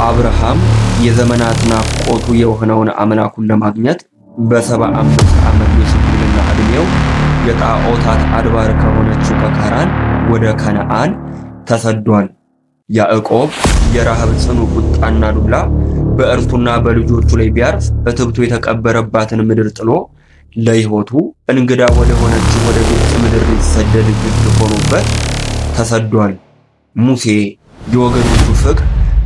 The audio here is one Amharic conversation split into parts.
አብርሃም የዘመናት ናፍቆቱ የሆነውን አምላኩን ለማግኘት በ75 ዓመት የሽምግልና ዕድሜው የጣዖታት አድባር ከሆነችው ከካራን ወደ ከነዓን ተሰዷል። ያዕቆብ የረሃብ ጽኑ ቁጣና ዱላ በእርሱና በልጆቹ ላይ ቢያርፍ እትብቱ የተቀበረባትን ምድር ጥሎ ለሕይወቱ እንግዳ ወደ ሆነችው ወደ ግብፅ ምድር ሊሰደድ ግድ ሆኖበት ተሰዷል። ሙሴ የወገኖቹ ፍቅር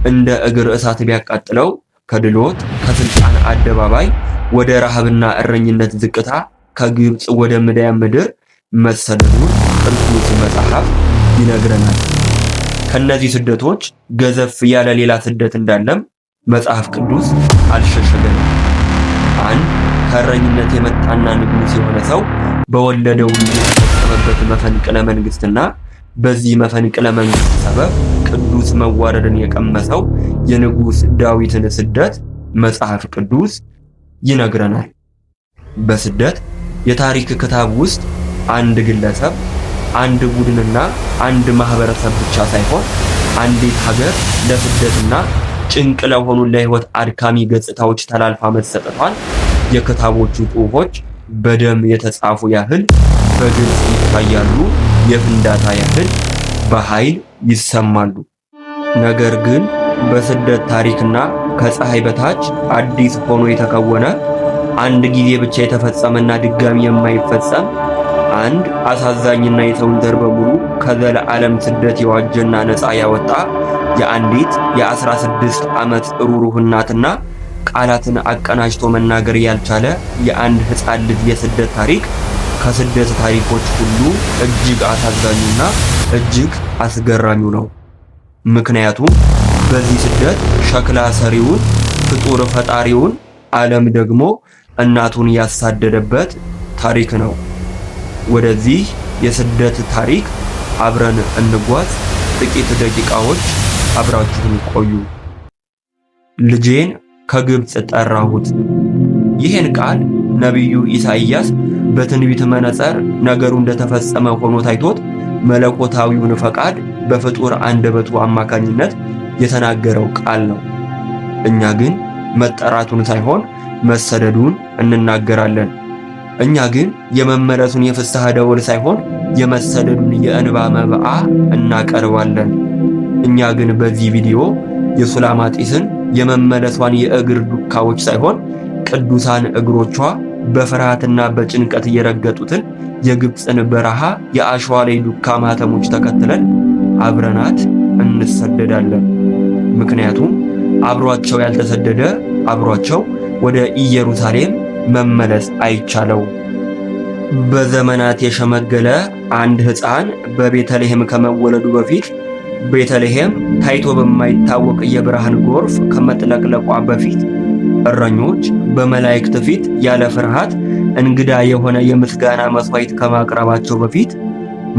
እንደ እግር እሳት ቢያቃጥለው ከድሎት ከስልጣን አደባባይ ወደ ረሃብና እረኝነት ዝቅታ ከግብፅ ወደ ምድያም ምድር መሰደዱን ቅዱስ መጽሐፍ ይነግረናል። ከነዚህ ስደቶች ገዘፍ ያለ ሌላ ስደት እንዳለም መጽሐፍ ቅዱስ አልሸሸገንም። አንድ ከእረኝነት የመጣና ንጉሥ የሆነ ሰው በወለደው ልጅ የተፈጸመበት መፈንቅለ መንግስትና በዚህ መፈንቅለ መንግስት ሰበብ ቅዱስ መዋረድን የቀመሰው የንጉሥ ዳዊትን ስደት መጽሐፍ ቅዱስ ይነግረናል። በስደት የታሪክ ክታብ ውስጥ አንድ ግለሰብ፣ አንድ ቡድንና አንድ ማህበረሰብ ብቻ ሳይሆን አንዲት ሀገር ለስደትና ጭንቅ ለሆኑ ለህይወት አድካሚ ገጽታዎች ተላልፋ መሰጠቷን የክታቦቹ ጽሑፎች በደም የተጻፉ ያህል በግልጽ ይታያሉ፣ የፍንዳታ ያህል በኃይል ይሰማሉ። ነገር ግን በስደት ታሪክና ከፀሐይ በታች አዲስ ሆኖ የተከወነ፣ አንድ ጊዜ ብቻ የተፈጸመና ድጋሚ የማይፈጸም፣ አንድ አሳዛኝና የሰውን ዘር በሙሉ ከዘለዓለም ስደት የዋጀና ነፃ ያወጣ የአንዲት የ16 ዓመት ሩሩህ እናትና ቃላትን አቀናጅቶ መናገር ያልቻለ የአንድ ሕፃን ልጅ የስደት ታሪክ ከስደት ታሪኮች ሁሉ እጅግ አሳዛኙና እጅግ አስገራሚው ነው። ምክንያቱም በዚህ ስደት ሸክላ ሰሪውን ፍጡር ፈጣሪውን፣ ዓለም ደግሞ እናቱን ያሳደደበት ታሪክ ነው። ወደዚህ የስደት ታሪክ አብረን እንጓዝ። ጥቂት ደቂቃዎች አብራችሁን ቆዩ። ልጄን ከግብፅ ጠራሁት። ይህን ቃል ነቢዩ ኢሳይያስ በትንቢት መነጽር ነገሩ እንደተፈጸመ ሆኖ ታይቶት መለኮታዊውን ፈቃድ በፍጡር አንደበቱ አማካኝነት የተናገረው ቃል ነው። እኛ ግን መጠራቱን ሳይሆን መሰደዱን እንናገራለን። እኛ ግን የመመለሱን የፍስሐ ደወል ሳይሆን የመሰደዱን የእንባ መብዓ እናቀርባለን። እኛ ግን በዚህ ቪዲዮ የሱላማጢስን የመመለሷን የእግር ዱካዎች ሳይሆን ቅዱሳን እግሮቿ በፍርሃትና በጭንቀት እየረገጡትን የግብፅን በረሃ የአሸዋ ላይ ዱካ ማተሞች ተከትለን አብረናት እንሰደዳለን። ምክንያቱም አብሯቸው ያልተሰደደ አብሯቸው ወደ ኢየሩሳሌም መመለስ አይቻለው። በዘመናት የሸመገለ አንድ ሕፃን በቤተልሔም ከመወለዱ በፊት፣ ቤተልሔም ታይቶ በማይታወቅ የብርሃን ጎርፍ ከመጥለቅለቋ በፊት፣ እረኞች በመላእክት ፊት ያለ ፍርሃት እንግዳ የሆነ የምስጋና መስዋዕት ከማቅረባቸው በፊት፣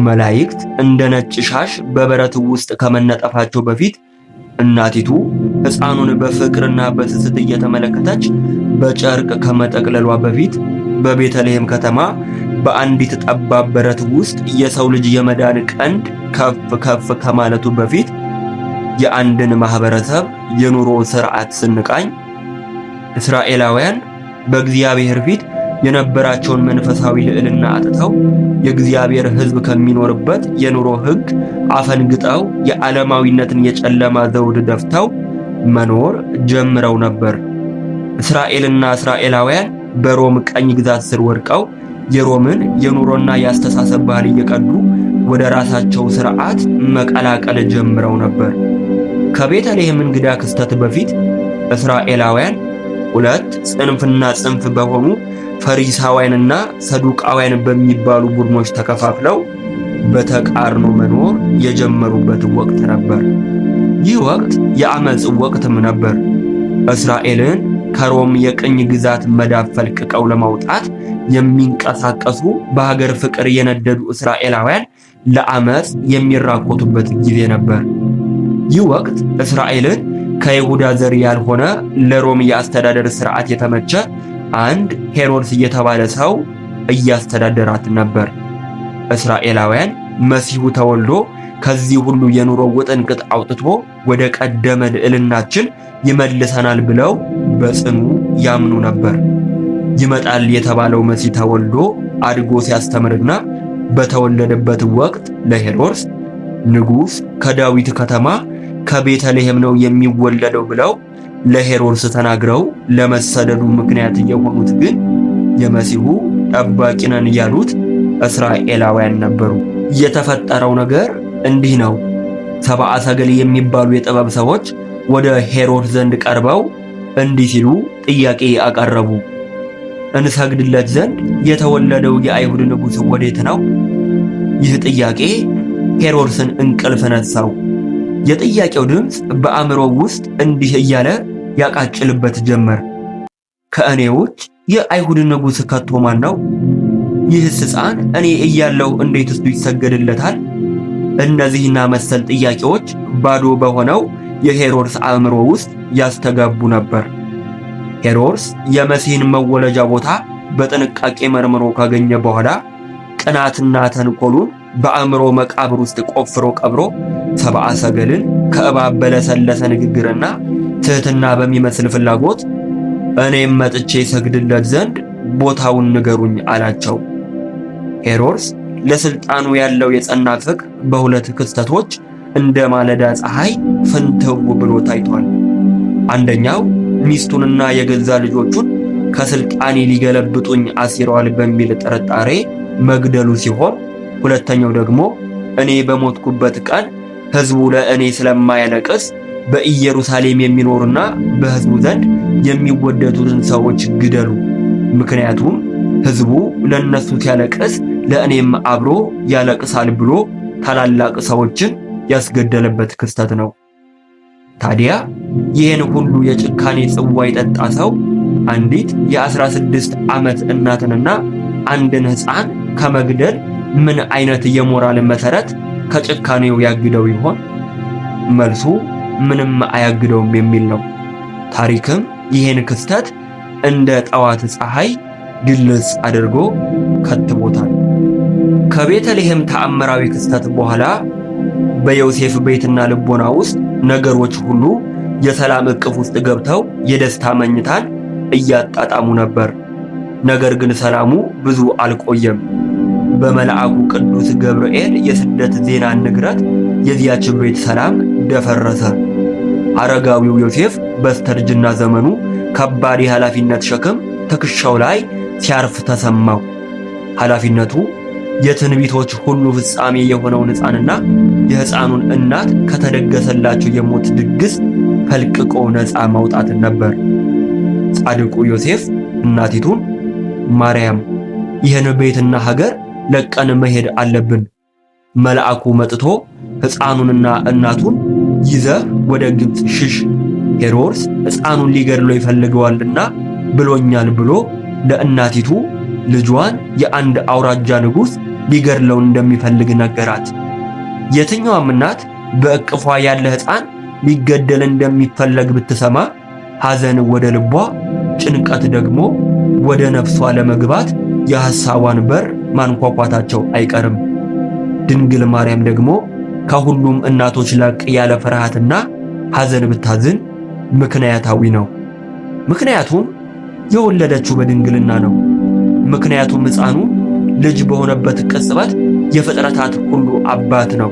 መላእክት እንደ ነጭ ሻሽ በበረት ውስጥ ከመነጠፋቸው በፊት፣ እናቲቱ ሕፃኑን በፍቅርና በስስት እየተመለከተች በጨርቅ ከመጠቅለሏ በፊት፣ በቤተልሔም ከተማ በአንዲት ጠባብ በረት ውስጥ የሰው ልጅ የመዳን ቀንድ ከፍ ከፍ ከማለቱ በፊት የአንድን ማህበረሰብ የኑሮ ስርዓት ስንቃኝ እስራኤላውያን በእግዚአብሔር ፊት የነበራቸውን መንፈሳዊ ልዕልና አጥተው የእግዚአብሔር ሕዝብ ከሚኖርበት የኑሮ ሕግ አፈንግጠው የዓለማዊነትን የጨለማ ዘውድ ደፍተው መኖር ጀምረው ነበር። እስራኤልና እስራኤላውያን በሮም ቀኝ ግዛት ስር ወድቀው የሮምን የኑሮና የአስተሳሰብ ባህል እየቀዱ ወደ ራሳቸው ስርዓት መቀላቀል ጀምረው ነበር። ከቤተልሔም እንግዳ ክስተት በፊት እስራኤላውያን ሁለት ጽንፍና ጽንፍ በሆኑ ፈሪሳውያንና ሰዱቃውያን በሚባሉ ቡድኖች ተከፋፍለው በተቃርኖ መኖር የጀመሩበት ወቅት ነበር። ይህ ወቅት የአመጽ ወቅትም ነበር። እስራኤልን ከሮም የቅኝ ግዛት መዳፍ ፈልቅቀው ለማውጣት የሚንቀሳቀሱ በሀገር ፍቅር የነደዱ እስራኤላውያን ለአመጽ የሚራኮቱበት ጊዜ ነበር። ይህ ወቅት እስራኤልን ከይሁዳ ዘር ያልሆነ ለሮም የአስተዳደር ስርዓት የተመቸ አንድ ሄሮድስ እየተባለ ሰው እያስተዳደራት ነበር። እስራኤላውያን መሲሁ ተወልዶ ከዚህ ሁሉ የኑሮ ውጥንቅጥ አውጥቶ ወደ ቀደመ ልዕልናችን ይመልሰናል ብለው በጽኑ ያምኑ ነበር። ይመጣል የተባለው መሲህ ተወልዶ አድጎ ሲያስተምርና በተወለደበት ወቅት ለሄሮድስ ንጉሥ ከዳዊት ከተማ ከቤተልሔም ነው የሚወለደው ብለው ለሄሮድስ ተናግረው ለመሰደዱ ምክንያት የሆኑት ግን የመሲሁ ጠባቂ ነን ያሉት እስራኤላውያን ነበሩ። የተፈጠረው ነገር እንዲህ ነው። ሰብአ ሰገል የሚባሉ የጥበብ ሰዎች ወደ ሄሮድስ ዘንድ ቀርበው እንዲህ ሲሉ ጥያቄ አቀረቡ። እንሰግድለት ዘንድ የተወለደው የአይሁድ ንጉሥ ወዴት ነው? ይህ ጥያቄ ሄሮድስን እንቅልፍ ነሳው። የጥያቄው ድምፅ በአእምሮው ውስጥ እንዲህ እያለ ያቃጭልበት ጀመር። ከእኔ ውጭ የአይሁድ ንጉሥ ከቶ ማን ነው? ይህስ ሕፃን እኔ እያለሁ እንዴት እሱ ይሰገድለታል? እነዚህና መሰል ጥያቄዎች ባዶ በሆነው የሄሮድስ አእምሮ ውስጥ ያስተጋቡ ነበር። ሄሮድስ የመሲህን መወለጃ ቦታ በጥንቃቄ መርምሮ ካገኘ በኋላ ቅናትና ተንኮሉን በአእምሮ መቃብር ውስጥ ቆፍሮ ቀብሮ ሰብአ ሰገልን ከእባብ በለሰለሰ ንግግርና ትህትና በሚመስል ፍላጎት እኔም መጥቼ ሰግድለት ዘንድ ቦታውን ንገሩኝ አላቸው። ሄሮድስ ለስልጣኑ ያለው የጸና ፍቅር በሁለት ክስተቶች እንደ ማለዳ ፀሐይ ፍንትው ብሎ ታይቷል። አንደኛው ሚስቱንና የገዛ ልጆቹን ከስልጣኔ ሊገለብጡኝ አሲረዋል በሚል ጥርጣሬ መግደሉ ሲሆን፣ ሁለተኛው ደግሞ እኔ በሞትኩበት ቀን ሕዝቡ ለእኔ ስለማያለቅስ በኢየሩሳሌም የሚኖሩና በሕዝቡ ዘንድ የሚወደዱትን ሰዎች ግደሉ፣ ምክንያቱም ሕዝቡ ለነሱ ሲያለቅስ ለእኔም አብሮ ያለቅሳል ብሎ ታላላቅ ሰዎችን ያስገደለበት ክስተት ነው። ታዲያ ይህን ሁሉ የጭካኔ ጽዋ የጠጣ ሰው አንዲት የ16 ዓመት እናትንና አንድን ሕፃን ከመግደል ምን አይነት የሞራል መሰረት ከጭካኔው ያግደው ይሆን? መልሱ ምንም አያግደውም የሚል ነው። ታሪክም ይህን ክስተት እንደ ጠዋት ፀሐይ ግልጽ አድርጎ ከትቦታል። ከቤተልሔም ተአምራዊ ክስተት በኋላ በዮሴፍ ቤትና ልቦና ውስጥ ነገሮች ሁሉ የሰላም እቅፍ ውስጥ ገብተው የደስታ መኝታን እያጣጣሙ ነበር። ነገር ግን ሰላሙ ብዙ አልቆየም። በመልአኩ ቅዱስ ገብርኤል የስደት ዜና ንግረት የዚያች ቤት ሰላም ደፈረሰ። አረጋዊው ዮሴፍ በስተርጅና ዘመኑ ከባድ የኃላፊነት ሸክም ትከሻው ላይ ሲያርፍ ተሰማው። ኃላፊነቱ የትንቢቶች ሁሉ ፍጻሜ የሆነውን ሕፃንና የሕፃኑን እናት ከተደገሰላቸው የሞት ድግስ ፈልቅቆ ነፃ ማውጣት ነበር። ጻድቁ ዮሴፍ እናቲቱን ማርያም፣ ይህን ቤትና ሀገር ለቀን መሄድ አለብን፣ መልአኩ መጥቶ ሕፃኑንና እናቱን ይዘህ ወደ ግብፅ ሽሽ፣ ሄሮድስ ሕፃኑን ሊገድለው ይፈልገዋልና ብሎኛል ብሎ ለእናቲቱ ልጇን የአንድ አውራጃ ንጉሥ ሊገድለው እንደሚፈልግ ነገራት። የትኛዋም እናት በእቅፏ ያለ ሕፃን ሊገደል እንደሚፈለግ ብትሰማ ሐዘን ወደ ልቧ፣ ጭንቀት ደግሞ ወደ ነፍሷ ለመግባት የሐሳቧን በር ማንኳኳታቸው አይቀርም። ድንግል ማርያም ደግሞ ከሁሉም እናቶች ላቅ ያለ ፍርሃትና ሐዘን ብታዝን ምክንያታዊ ነው። ምክንያቱም የወለደችው በድንግልና ነው። ምክንያቱም ሕፃኑ ልጅ በሆነበት ቅጽበት የፍጥረታት ሁሉ አባት ነው።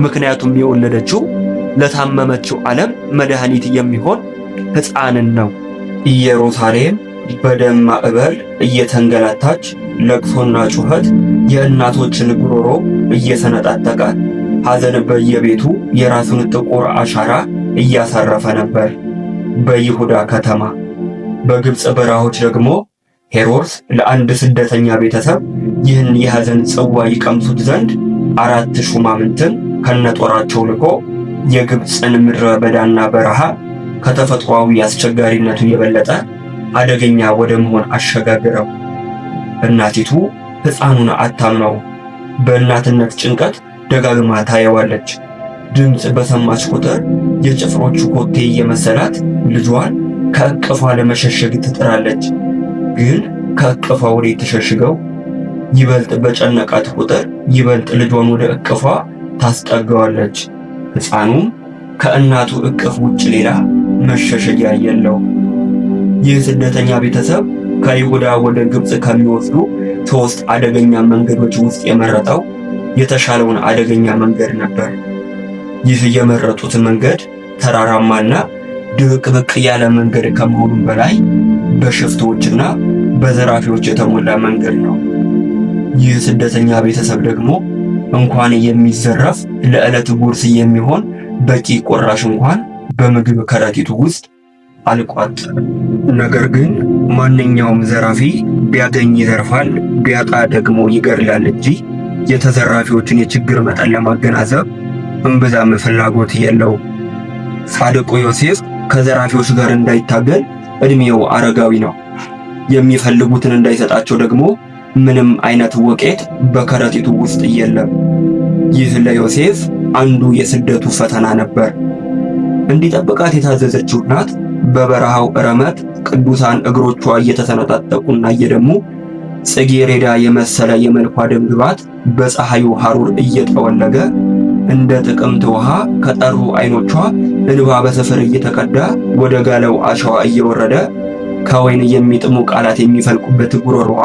ምክንያቱም የወለደችው ለታመመችው ዓለም መድኃኒት የሚሆን ሕፃንን ነው። ኢየሩሳሌም በደም ማዕበል እየተንገላታች ለቅሶና ጩኸት የእናቶችን ጉሮሮ እየሰነጣጠቀ ሐዘን በየቤቱ የራሱን ጥቁር አሻራ እያሳረፈ ነበር። በይሁዳ ከተማ በግብፅ በረሃዎች ደግሞ ሄሮድስ ለአንድ ስደተኛ ቤተሰብ ይህን የሐዘን ጽዋ ይቀምሱት ዘንድ 4 ሹማምንትን ከነጦራቸው ልኮ የግብፅን ምድረ በዳና በረሃ ከተፈጥሯዊ አስቸጋሪነቱ የበለጠ አደገኛ ወደ መሆን አሸጋግረው። እናቲቱ ሕፃኑን አታምነው። በእናትነት ጭንቀት ደጋግማ ታየዋለች። ድምፅ በሰማች ቁጥር የጭፍሮቹ ኮቴ እየመሰላት ልጇን ከእቅፏ ለመሸሸግ ትጥራለች። ግን ከእቅፏ ወዴት ተሸሽገው? ይበልጥ በጨነቃት ቁጥር ይበልጥ ልጇን ወደ እቅፏ ታስጠጋዋለች። ሕፃኑም ከእናቱ እቅፍ ውጭ ሌላ መሸሸጊያ የለው። ይህ ስደተኛ ቤተሰብ ከይሁዳ ወደ ግብፅ ከሚወስዱ ሦስት አደገኛ መንገዶች ውስጥ የመረጠው የተሻለውን አደገኛ መንገድ ነበር። ይህ የመረጡት መንገድ ተራራማና ድብቅብቅ ያለ መንገድ ከመሆኑም በላይ በሽፍቶችና በዘራፊዎች የተሞላ መንገድ ነው። ይህ ስደተኛ ቤተሰብ ደግሞ እንኳን የሚዘረፍ ለዕለት ጉርስ የሚሆን በቂ ቁራሽ እንኳን በምግብ ከረጢቱ ውስጥ አልቋጠረም። ነገር ግን ማንኛውም ዘራፊ ቢያገኝ ይዘርፋል፣ ቢያጣ ደግሞ ይገድላል እንጂ የተዘራፊዎችን የችግር መጠን ለማገናዘብ እምብዛም ፍላጎት የለውም። ጻድቁ ዮሴፍ ከዘራፊዎች ጋር እንዳይታገል ዕድሜው አረጋዊ ነው። የሚፈልጉትን እንዳይሰጣቸው ደግሞ ምንም አይነት ወቄት በከረጢቱ ውስጥ የለም። ይህ ለዮሴፍ አንዱ የስደቱ ፈተና ነበር። እንዲጠብቃት የታዘዘችው እናት በበረሃው ረመጥ ቅዱሳን እግሮቿ እየተሰነጣጠቁና እየደሙ ጽጌረዳ የመሰለ የመልኳ ደምግባት በፀሐዩ ሐሩር እየጠወለገ እንደ ጥቅምት ውሃ ከጠሩ አይኖቿ እንባ በሰፈር እየተቀዳ ወደ ጋለው አሸዋ እየወረደ ከወይን የሚጥሙ ቃላት የሚፈልቁበት ጉሮሮዋ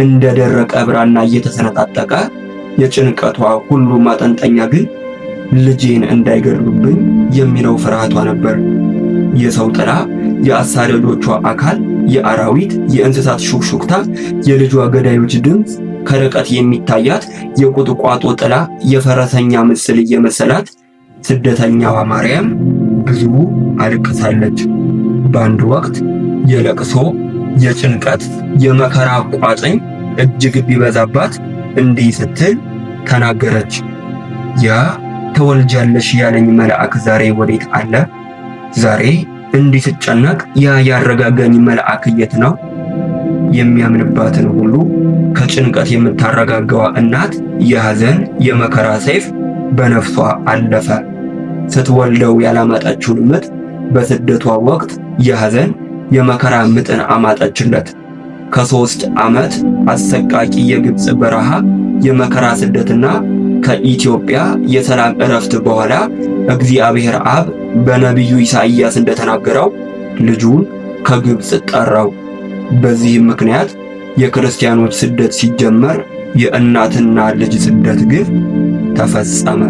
እንደ ደረቀ ብራና እየተሰነጣጠቀ የጭንቀቷ ሁሉ ማጠንጠኛ ግን ልጄን እንዳይገድሉብኝ የሚለው ፍርሃቷ ነበር። የሰው ጥላ፣ የአሳዳጆቿ አካል፣ የአራዊት የእንስሳት ሹክሹክታ፣ የልጇ ገዳዮች ድምፅ፣ ከርቀት የሚታያት የቁጥቋጦ ጥላ የፈረሰኛ ምስል እየመሰላት ስደተኛዋ ማርያም ብዙ አልቅሳለች። በአንድ ወቅት የለቅሶ የጭንቀት የመከራ ቋጥኝ እጅግ ቢበዛባት እንዲህ ስትል ተናገረች። ያ ተወልጃለሽ ያለኝ መልአክ ዛሬ ወዴት አለ? ዛሬ እንዲህ ስጨነቅ ያ ያረጋጋኝ መልአክ የት ነው? የሚያምንባትን ሁሉ ከጭንቀት የምታረጋጋዋ እናት የሐዘን የመከራ ሰይፍ በነፍሷ አለፈ። ስትወልደው ያላማጠችውን ምጥ በስደቷ ወቅት የሐዘን የመከራ ምጥን አማጠችለት። ከ3 ዓመት አሰቃቂ የግብፅ በረሃ የመከራ ስደትና ከኢትዮጵያ የሰላም እረፍት በኋላ እግዚአብሔር አብ በነቢዩ ኢሳይያስ እንደተናገረው ልጁን ከግብፅ ጠራው። በዚህም ምክንያት የክርስቲያኖች ስደት ሲጀመር የእናትና ልጅ ስደት ግን ተፈጸመ።